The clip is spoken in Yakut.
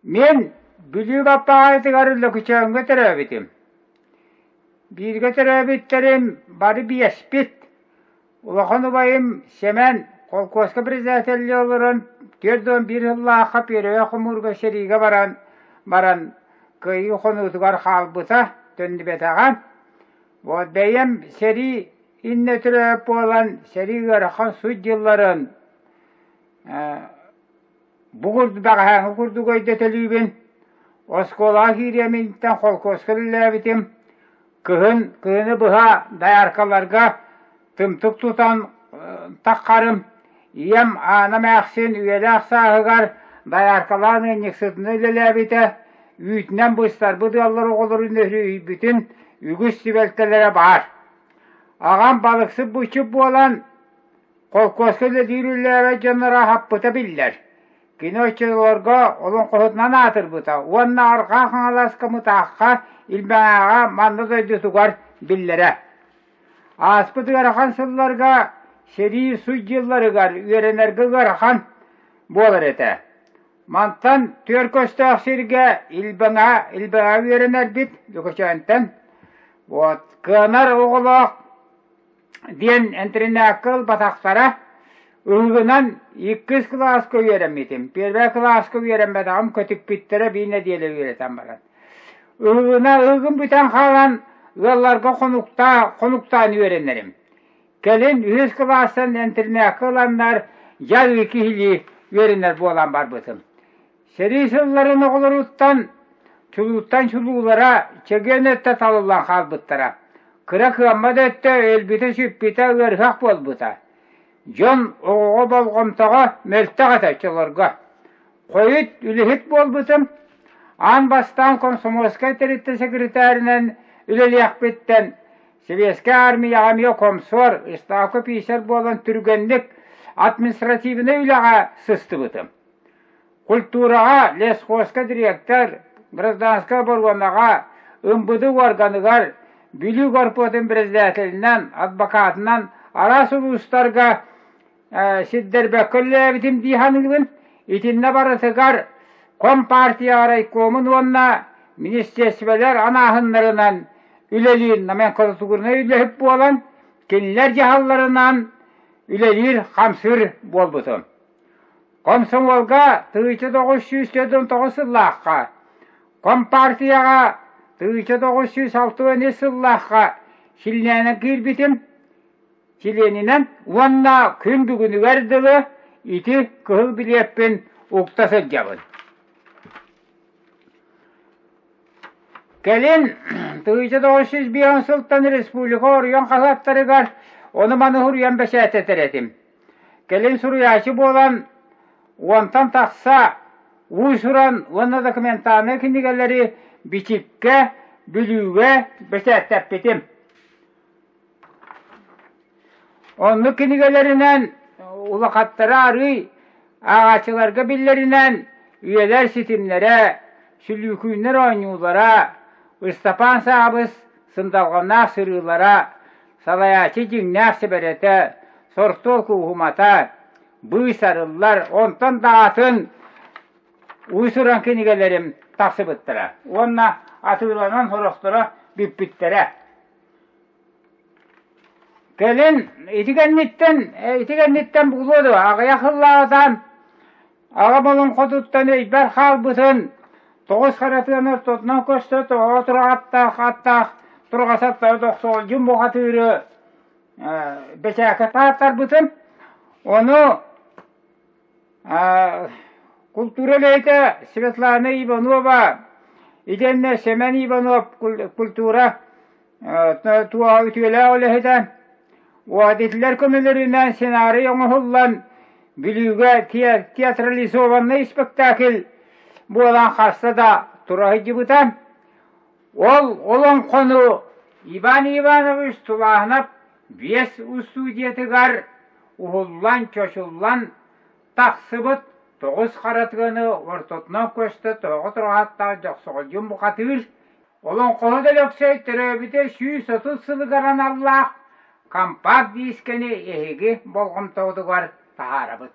Мин Бүлүү Баппаҕайытыгар Лөкүчөөҥҥө төрөөбүтүм. Бииргэ төрөөбүттэрим бары биэспит. Улахан убайым Сэмэн холкуоска председателлии олорон 41 сыллаахха Пиэрибэй хомуурга сэриигэ баран баран Кыайыы хонуутугар хаалбыта, төннүбэтэҕэ. Вот бэйэм сэрии иннэ төрөөбүт буолан сэрии ыарахан сут дьылларын Бу курдук бэҕэһээҥҥи курдук өйдөтөлүүбүн. Оскуолаҕа киириэм инниттэн холкуоска үлэлээбитим. Кыһын кыһыны быһа дояркаларга тымтык тутан таххарым. Ийэм Аана эмээхсин үйэлээх сааһыгар дояркалаан ыанньыксытынан үлэлээбитэ. Үүтүнэн быстарбыт ыаллар оҕолорун өрүһүйбүтүн үгүс түбэлтэлэрэ баар. Аҕам балыксыт булчут буолан Холкуоска үлэлиир үлэлээбэт дьонноро аһаппыта биллэр. Кини оччолорго олоҥхоһутунан аатырбыта уонна Арҕаа Хаҥаласка Мытаахха, Илбэҥээҕэ манна дойдутугар биллэрэ. Ааспыт ыарахан сылларга сэрии суй дьылларыгар үөрэнэргэ ыарахан буолар этэ. Мантан түөр көстөөх сиргэ Илбэҥэ Илбэҥэ үөрэнэрбит Лөкөчөөнтөн. Вот кыанар оҕолоох диэн интэринээккэ ылбатахтара. Ыһыгынан иккис кылааска үөрэммитим. Первэй кылааска үөрэммэтэҕим, көтүппүттэрэ биир нэдиэлэ үөрэтэн баран. Ыһыгына ыһыгым бүтэн хаалан, ыалларга хонуктаа, хонуктаан үөрэнэрим. Кэлин үһүс кылаастан интэринээккэ ыланнар, дьарыы киһилии үөрэнэр буолан барбытым. Сэрии сылларын оҕолоруттан чулууттан чулуулара чэгиэн өттө талыллан хаалбыттара. Кыра кыаммат өттө өлбүтэ-сүппүтэ ыарыһах буолбута. Дьон оҕоҕо болҕомтоҕо мөлтөх этэ оччолорго. Хойут үлэһит буолбутум. Аан бастаан комсомольскай тэрилтэ секретарынан үлэлиэхпиттэн Сэбиэскэй аармыйаҕа эмиэ комсор, ставка писарь буолан түргэнник административнай үлэҕэ сыстыбытым. Культураҕа лесхозка дириэктэр, гражданскай оборуонаҕа, МВД уорганыгар, Бүлүү горпотун председателинэн, адвокатынан араас улуустарга сирдэрбэккэ үлэлээбитим дии саныыбын. Итиннэ барытыгар Компартия райкомун уонна министиэстибэлэр анааһыннарынан үлэлиир номенклатурнай үлэһит буолан, кинилэр дьаһалларынан үлэлиир-хамсыыр буолбутум. Комсомолга 1949 сыллаахха, Компартияҕа 1963 сыллаахха чилиэнинэн киирбитим, чилиэнинэн уонна күн бүгүнүгэр дылы ити кыһыл билиэппин укта сылдьабын. Кэлин 1905 сылтан республика оройуон хаһыаттарыгар ону-маны суруйан бэчээттэтэр этим. Кэлин суруйааччы буолан, уонтан тахса уус-уран уонна документальнай кинигэлэри Бичиккэ, Бүлүүгэ бэчээттэппитим. Оннук кинигэлэринэн улахаттара арыый ааҕааччыларга биллэринэн үйэлэр ситимнэрэ, сүлүүкүүннэр оонньуулара, Ыстапаан Саабыс сындалҕаннаах сырыылара, салайааччы дьиҥнээх сэбэрэтэ, сортуол кууһумата, быыс арыллар, онтон да атын уус-уран кинигэлэрим тахсыбыттара уонна атыыланан сорохторо бүппүттэрэ. Кэлин ити кэнниттэн, ити кэнниттэн буолуо дуо, аҕыйах сыллааҕытаан аҕам олоҥхотуттан өйбөр хаалбытын тоҕус харатыан ортотунан көстө тоҕо тураҕаттаах аттаах тураҕасаттары дохсоҕолдьун бухатыыры бэчээккэ тааттарбытым. Ону Култуура үлэһитэ Светлана Иванова итиэннэ Сэмэн Иванов культура туоһа үтүөлээх үлэһитэ Уһатитилэр көмөлөрүнэн сценарий оҥоһуллан Бүлүүгэ театрализованнай спектакль буолан хаста да тура сылдьыбыта. Ол олоҥхону Иван Иванович Тулааһынап биэс устуудьуйатыгар уһуллан, чочуллан тахсыбыт тоҕус хара тыаны ортотунан көстө тоҕо тураһаттаах Дьохсоҕолдьун бухатыыр Олоҥхоһут Өлөксөй төрөөбүтэ 130 сылыгар аналлаах компакт-диискэни эһиги болҕомтоҕутугар таһаарабыт.